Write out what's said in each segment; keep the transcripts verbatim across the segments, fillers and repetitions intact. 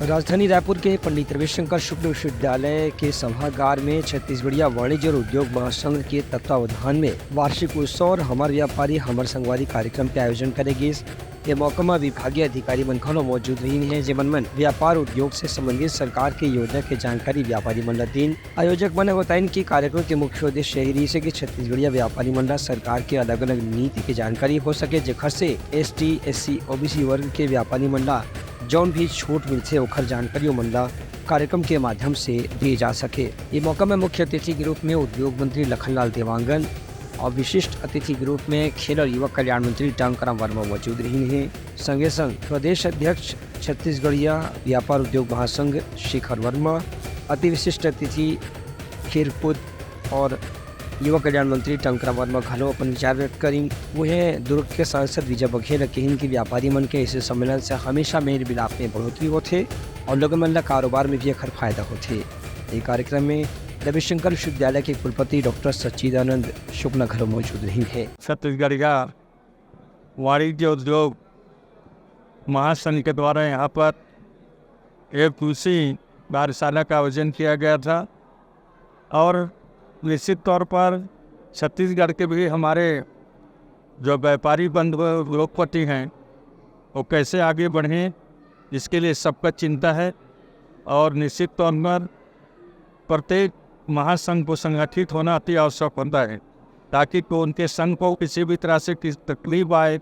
राजधानी रायपुर के पंडित रविशंकर शुक्ल विश्वविद्यालय के सभागार में छत्तीसगढ़िया वाणिज्य और उद्योग महासंघ के तत्वावधान में वार्षिक उत्सव और हमार व्यापारी हमार संगवारी कार्यक्रम के आयोजन करे गिस। ये मौका म विभागीय अधिकारी मन घलो मौजूद रहिन हे, जेमन मन व्यापार उद्योग से संबंधित सरकार के योजना के जानकारी व्यापारी मन ल दीन। आयोजक मन ह बताइन कि कार्यक्रम के मुख्य उद्देश्य यही रहिस हे कि छत्तीसगढ़िया व्यापारी मन ल सरकार के अलग-अलग नीति के जानकारी हो सके, जेखर से एसटी, एससी, ओबीसी वर्ग के व्यापारी मन ल जौन भी छूट मिलथे, ओखर जानकारी ओमन ल कार्यक्रम के माध्यम से दिए जा सके। ये मौका में मुख्य अतिथि के रूप में उद्योग मंत्री लखनलाल देवांगन और विशिष्ट अतिथि के रूप में खेल और युवा कल्याण मंत्री टंकराम वर्मा मौजूद रहिन हे। संगे संग प्रदेश अध्यक्ष छत्तीसगढ़िया व्यापार उद्योग महासंघ शेखर वर्मा, अति विशिष्ट अतिथि खेलकूद और युवा कल्याण मंत्री टंकराम वर्मा घलो अपन विचार व्यक्त करिन। उहें दुर्ग के सांसद विजय बघेल कहिन कि व्यापारी मन के ऐसे सम्मेलन से हमेशा मेल मिलाप में बढ़ोतरी होथे और लोगन मन ला कारोबार में भी एखर फायदा होथे। ये कार्यक्रम में रविशंकर विश्वविद्यालय के कुलपति डॉक्टर सच्चिदानंद शुक्ला घलो मौजूद रहिन हे। छत्तीसगढ़िया वाणिज्य उद्योग महासंघ के द्वारा यहाँ पर एक कृषि कार्यशाला का आयोजन किया गया था और निश्चित तौर पर छत्तीसगढ़ के भी हमारे जो व्यापारी बंधु उद्योगपति हैं, वो कैसे आगे बढ़ें, इसके लिए सबका चिंता है। और निश्चित तौर पर प्रत्येक महासंघ को संगठित होना अति आवश्यक होता है, ताकि को उनके संघ को किसी भी तरह से किसी तकलीफ आए,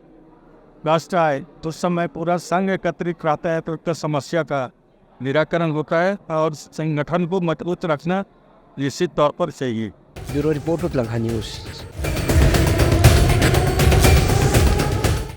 कष्ट आए, तो उस समय पूरा संघ एकत्रित रहता है, तो उसका समस्या का निराकरण होता है और संगठन को मजबूत रखना निश्चित तौर पर चाहिए। ब्यूरो रिपोर्ट, उतलंघा न्यूज।